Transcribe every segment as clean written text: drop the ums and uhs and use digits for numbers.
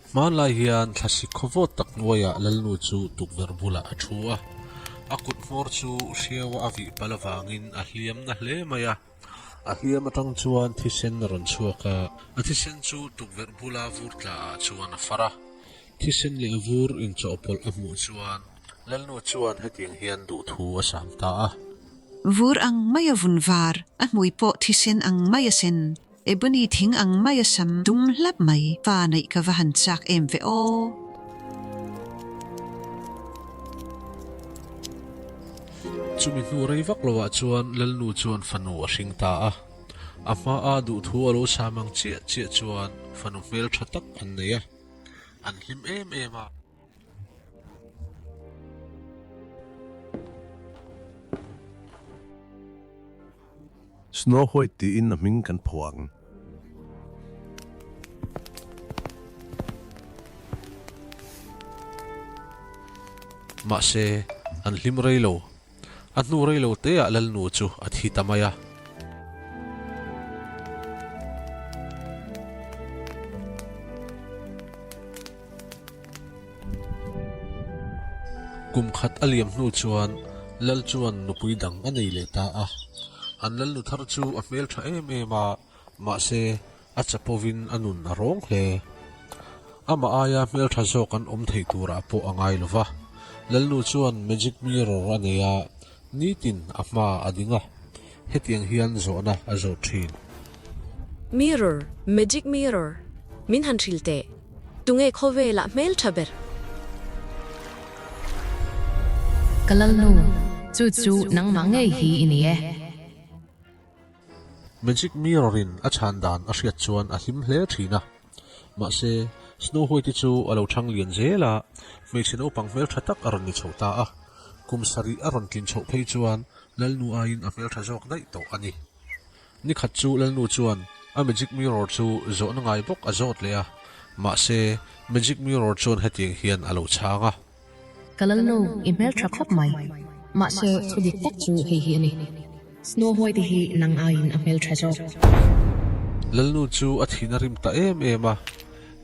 Hmanlai hian thlasik khawvawt tak hnuaiah Lalnu chu tukverh bulah a thu a, a kut hmawr chu hriaua a vih palh avangin a hliam na hle mai a. A hliam atang chuan thisen a rawn chhuak a, a thisen chu tukverh bula vur tla ah chuan a far a. Thisen leh vur inchawhpawlh a hmuh chuan Lalnu chuan hetiang hian duhthu a sam ta a. Vur ang maia vun var, a hmui pawh thisen ang maia sen. Ebony thing ang mai a sam dum hlap mai, fa neih ka va han chak em ve aw. Chumi hnu rei vak lo ah chuan Lalnu chuan fanu a hring ta a, a hma a duhthu a lo sam ang chiah chiah chuan fanu hmeltha tak an nei a, an hlim em em a. Snow White tiin a hming kan phuah ang. Mahse, an hlim rei lo. A hnu rei lo teah Lalnu chu a thi ta mai a. Kum khat a liam hnu chuan Lal chuan nupui dang a nei leh ta a. An Lalnu thar chu a hmel tha em em a, mahse a chapovin a nun a rawng hle. Amah aia hmel tha zawk an awm thei turah pawh a ngai lo va. Lalnu chuan magic mirror a nei a, nitin a hma a ding a, hetiang hian zawhna a zawt thin. Mirror, magic mirror, min han hrilh teh. Tunge khawvelah hmel tha ber? Ka Lalnu, chu chu nangmah ngei hi i ni e. Magic Mirror in a chhan dan a hriat chuan a hlim hle thin a. Mahse, Snow White-i chu a lo chhang lian zel a, hmeichhe naupang hmeltha tak a rawn ni chho ta a. Kum sarih a rawn tlin chhoh phei chuan Lalnu aiin a hmeltha zawk daih tawh a ni. Ni khat chu Lalnu chuan a magic mirror chu zawhna ngai bawk a zawt leh a, mahse magic mirror chuan hetiang hian a lo chhang a. Ka Lalnu, i hmeltha khawp mai. Mahse thu dik tak chu hei hi a ni. Snow White hi nang aiin a hmeltha zawk. Lalnu chu a thin a rim ta em em a,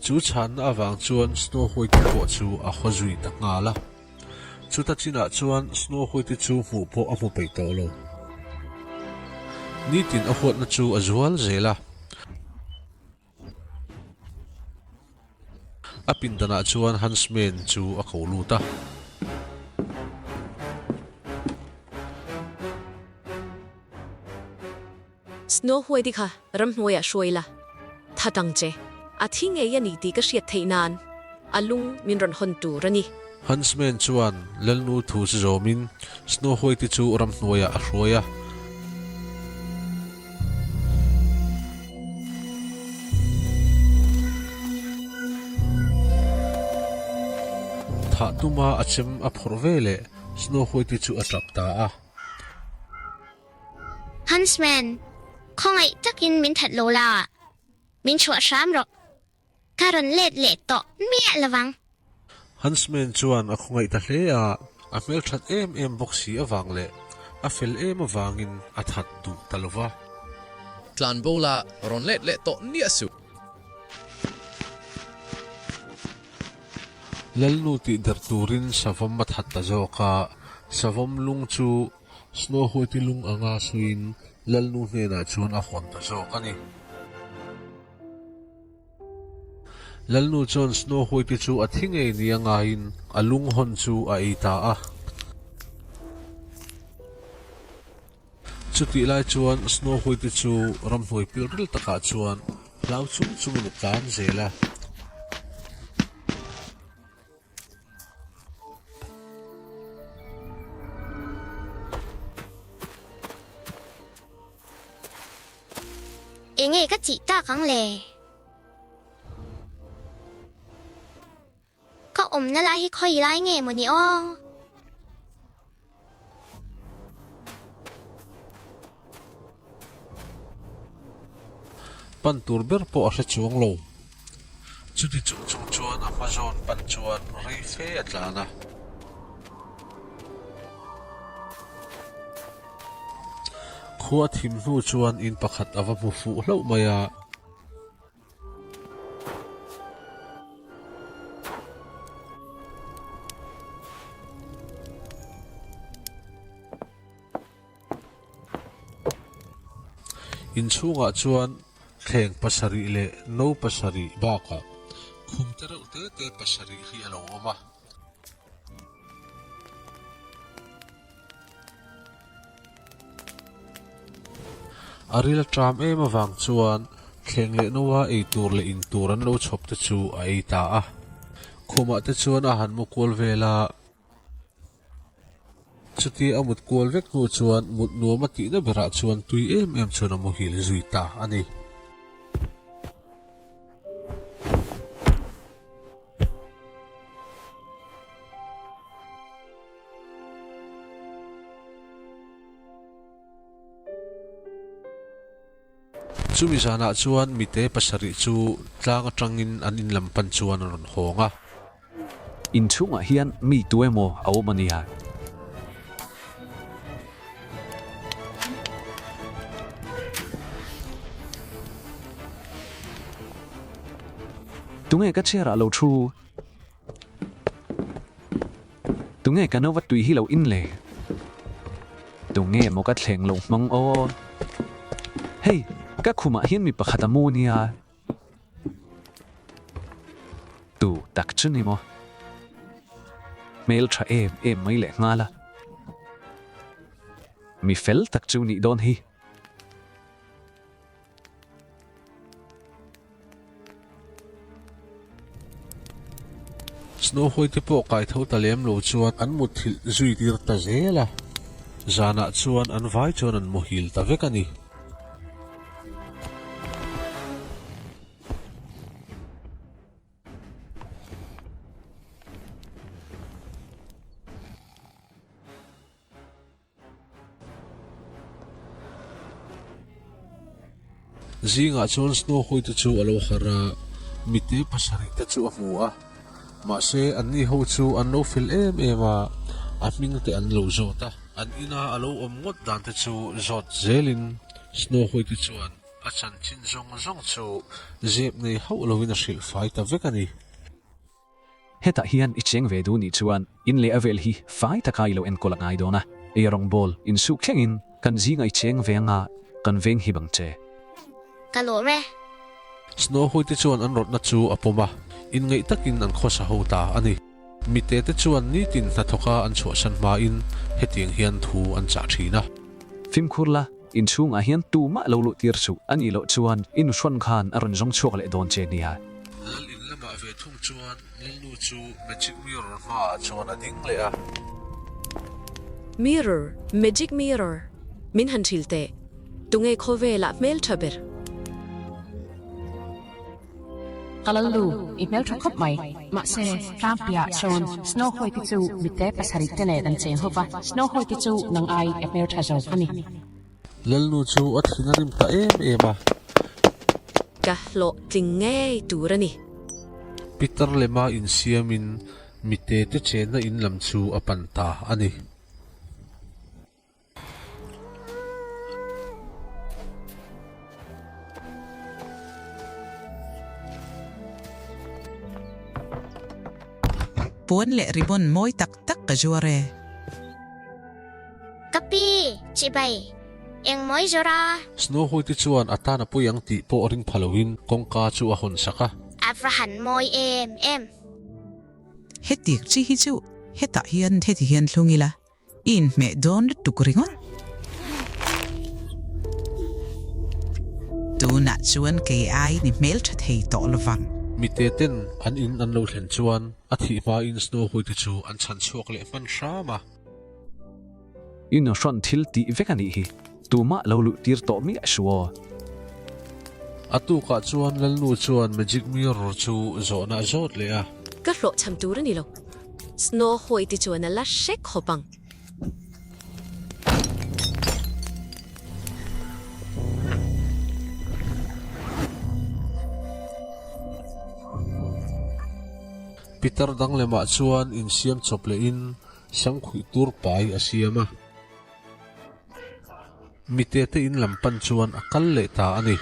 chu chhanna avang chuan Snow White pawh chu a haw zui ta nghal a. Chuta chinah chuan Snow White chu hmuh pawh a hmu peih tawh lo. Nitin a huatna chu a zual zel a. A pindanah chuan Huntsman chu a ko lut a. Snow White kha ramhnuaiah hruai la, tha tang che, a thi ngei a ni tih ka hriat theih nan a lung min rawn hawn tur a ni. Huntsman chuan Lalnu thu chu zawmin Snow White chu ramhnuaiah a hruai a. Thah tuma a chem a phawrh veleh Snow White chu a tap ta a. Huntsman, khawngaih takin min that lo la, min chhuah hram rawh. Ka rawn let leh tawh miah lovang. Huntsman chuan a khawngaih ta hle a, a hmelthat em em bawk si avang leh a fel em avangin a that duh ta lo va. Tlanbo la, rawn let leh tawh nia suh. Lalnu tih der turin savawm a that ta zawk a, savawm lung chu Snow White-i lung anga sawiin Lalnu hnenah chuan a hawn ta zawk a ni. Lalnu chuan Snow White-i chu a thi ngei nia ngaiin a lung hawn chu a ei ta a. Chutih lai chuan Snow White-i chu ramhnuai pilril takah chuan hlau chung chungin a tlan zel a. Enge ka tih tak ang le? Ka awmna lai hi khawi lai nge maw ni aw? Pan tur ber pawh a hre chuang lo. Chuti chung chung chuan a hma zawn pan chuan rei fe a tlan a. Khua thim hnu chuan in pakhat a va hmu fuh hlauh mai a. Inchhungah chuan thleng pasarih leh no pasarih bakah khum te reuh te te pasarih hi a lo awm a. A ril a ṭam em avang chuan thleng leh noa ei tur leh in tur an lo chhawp te chu a ei ta a. Khumah te chuan a han mu kual vel a. Chutia a mut kual vek hnu chuan mut nuam a tihna berah chuan tui em em chuan a muhil zui ta a ni. Chumi zanah chuan mite pasarih chu tlang atangin an in lam pan chuan an rawn hawng a. Inchhungah hian mi tu emaw a awm a nia. Tunge ka chair ah lo thu? Tunge ka nova tui hi lo in le? Tunge maw ka thleng lo hmang aw? Hei, ka khumah hian mi pakhat a mu nia. Tu tak chu ni maw? Hmel tha em em mai leh nghal a. Mi fel tak chu nih dawn hi. Snow White pawh kai tho ta lem lo chuan an mutthilh zui tir ta zel a, zanah chuan an vai chuan an muhil ta vek a ni. Zingah chuan Snow White chu a lo harh a, mite pasarih te chu a hmu a. Mahse, anni ho chu an lo fel em em a, a hming te an lo zawt a. An ina a lo awm ngawt dan te chu zawt zelin Snow White chuan a chanchin zawng zawng chu zep nei hauh lovin a hrilh fai ta vek a ni. Hetah hian i cheng ve duh nih chuan in leh a vel hi fai taka i lo enkawl a ngai dawn a, ei rawngbawl insuk thlengin kan zingah i cheng ve anga kan veng hi bang che. Ka lawm e. Snow White chuan an rawtna chu a pawm a, inngeih takin an khawsa ho ta a ni. Mite te chuan nitin hnathawka an chhuahsan hmain hetiang hian thu an chah thin a. Fimkhur la, Inchhungah hian tumah lo luh tir suh, a nih loh chuan i nuhrawn khan a rawn zawng chhuak leh dawn che nia. Lal in lamah ve thung chuan Lalnu chu magic mirror hmaah chuan a ding leh a. Mirror, magic mirror, min han hrilh teh, tunge khawvelah hmeltha ber? Ka lal lu, i hmeltha khawp mai. Mahse, tlangpiah sawn Snow White-i chu mite pasarih te nen an cheng ho va, Snow White-i chu nang ai a hmeltha zawk a ni. Lalnu chu a thin a rim ta em em a. Ka hlawhtling ngei tur a ni. Peter lema insiamin mite te chenna in lam chu a pan ta a ni. Puan leh ribbon mawi tak tak ka zuar e. Ka pi, chibai, eng mawi zawr a? Snow White chuan a tan a pui ang tih pawh ring pha loin kawngka chu a hawn sak a. A va han mawi em em. Hetiang chi hi chu hetah hian heti hian thlung ila. I inhmeh dawn lutuk ringawt. Tunah chuan kei ai ni hmeltha thei tawh lovang. Mite ten an in an lo thlen chuan a thih hmain Snow White chu an chhan chhuak leh hman hram a. I nuhrawn thil tih vek a nih hi, tumah lo luh tir tawh miah suh aw. A tukah chuan Lalnu chuan Magic Mirror chu zawhna a zawt leh a. Ka hlawhchham tur a ni lo. Snow White chuan a la hre khawp ang. Pitar dang lemah chuan insiam chawp lehin samkhuih tur pai a siam a. Mite te in lam pan chuan a kal leh ta a ni.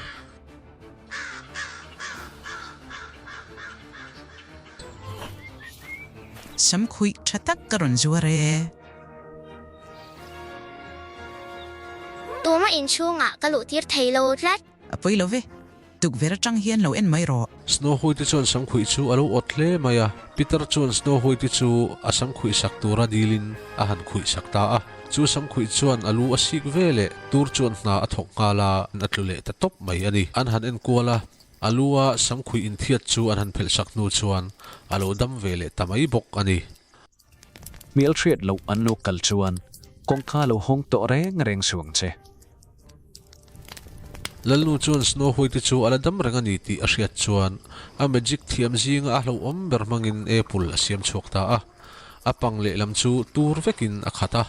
Samkhuih tha tak ka rawn zuar e. Tuma Tumah inchhungah ka luhtir thei lo tlat. A pawi lo ve. Tukverh atang hian lo en mai rawh. Snow White chuan samkhuih chu a lo awt hle mai a. Peter chuan Snow White chu a samkhuih sak tura dilin a han khuih sak ta a. Chu samkhuih chuan a lu a sik ve leh tur chuan hna a thawk nghal a, a tlu leh ta tawp mai a ni. An han en kual a, a lu a samkhuih inthiat chu an han phelh sak hnu chuan a lo dam ve leh ta mai bawk a ni. Hmelhriat loh an lo kal chuan kawngka lo hawng tawh reng reng suh ang che. Lalnu chuan Snow White chu a la dam reng a ni tih a hriat chuan a magic thiam zinga a hlauhawm ber hmangin apple a siam chhuak ta a. A pang lehlam chu tur vekin a khat a.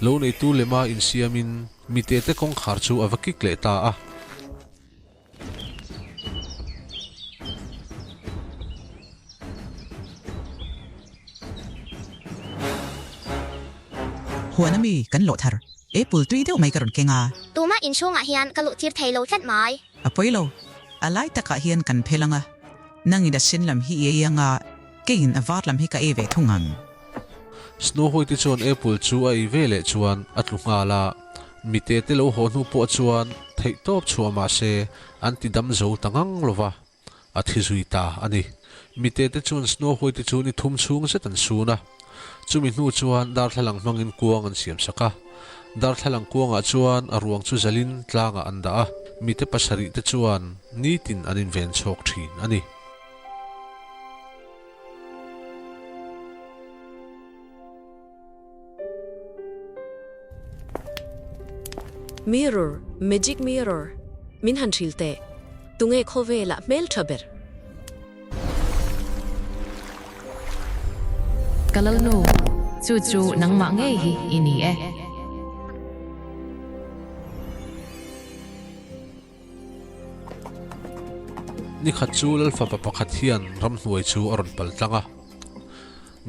Lo neitu lema insiamin mitete kawngkhar chu a va kik leh ta a. Huan ami kan lawh thar. Apple tui deuh mai ka rawn keng a. Tumah inchhungah hian ka luh tir thei lo tlat mai. A pawi lo. A lai takah hian kan phel ang a. Nangin a sen lam hi i ei ang a, keiin a var lam hi ka ei ve thung ang. Snow White chuan apple chu a ei ve leh chuan a tlu nghal a. Mite te lo haw hnu pawh chuan theih tawp chhuah mah se an ti dam zo ta ngang lo va, a thi zui ta a ni. Mite te chuan Snow White chu ni thum chhung zet an sun a, chumi hnu chuan darthlalang hmangin kuang an siam sak a. Darthlalang kuangah chuan a ruang chu zalin tlangah an dah a, mite pasarih te chuan nitin an inven chhawk thin a ni. Mirror, magic mirror, min han hrilh teh, tunge khawvelah hmeltha ber? Ka lalnu, chu chu nangmah ngei hi i ni e. Nikhat chu Lalfapa pakhat hian ramhnuai chu a rawn pal tlang a.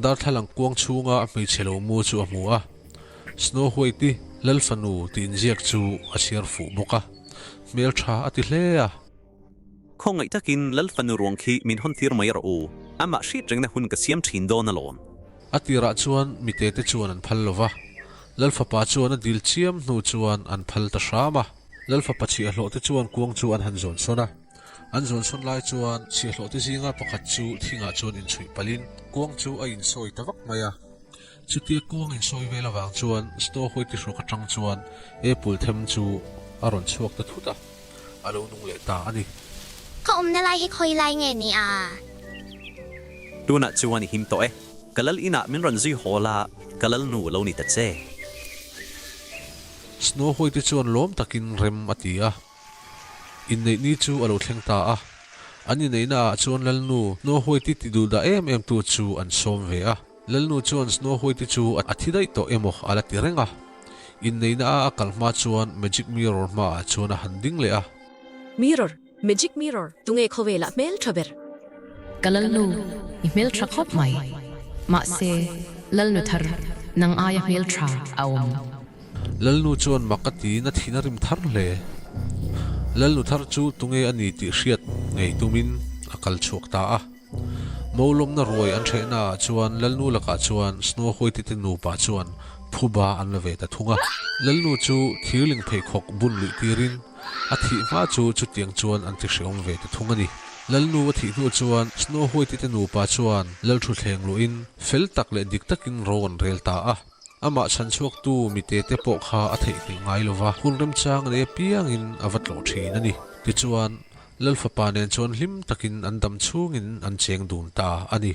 Darthlalang kuang chhunga a hmeichhe lo mu chu a hmu a. Snow White-i Lalfanu tih inziak chu a chhiar fuh bawk a. Hmeltha a ti hle a. Khawngaih takin Lalfanu ruang khi min hawn tir mai rawh u, amah hriat rengna hun ka siam thin dawn alawm. A tirah chuan mite te chuan an phal lo va, Lalfapa chuan a dil chiam hnu chuan an phal ta hram a. Lalfapa chhiahhlawh te chuan kuang chu an han zawn sawn a, an zawn sawn lai chuan chhiahhlawh te zinga pakhat chu thingah chuan inchhuih palhin kuang chu a insawi ta vak mai a. Chutia kuang insawi vel avang chuan Snow White hrawk atang chuan apple them chu a rawn chhuak ta thut a, a lo nung leh ta a ni. Ka awmna lai hi khawi lai nge ni a? Tunah chuan i him tawh e. Ka lal inah min rawn zui haw la, ka lal nu lo ni ta che. Snow White chuan lawm takin rem a ti a. Inneih ni chu a lo thleng ta a. An inneihna ah chuan Lalnu Snow White ti duh dah em em tu chu an sawm ve a. Lalnu chuan Snow White chu a thi daih tawh emaw a la ti reng a. Inneihna a a kal hma chuan Magic Mirror hma ah chuan a han ding leh a. Mirror, Magic Mirror, tunge khawvelah hmel tha ber? Ka Lalnu, i hmel tha khawp mai. Mahse, Lalnu thar, nang aia hmel tha a awm. Lalnu chuan mak a tiin a thin a rim thar hle. Lalnu thar chu tunge a ni tih hriat ngei tumin a kal chhuak ta a. Molawmna ruai an hrehna ah chuan Lalnu lakah chuan Snow White te nupa chuan phuba an la ve ta thung a. Lalnu chu thirling pheikhawk bun luih tirin a thih hma chu chutiang chuan an ti hreawm ve ta thung a ni. Lalnu a thih hnu chuan Snow White te nupa chuan Lalthutthleng luhin fel tak leh dik takin ro an rel ta a. Amah chhan chhuaktu mite te pawh kha a theihnghilh ngai lo va, hun remchang nei apiangin a va tlawh thin a ni. Tichuan, Lalfapa nen chuan hlim takin an dam chhungin an cheng dun ta a ni.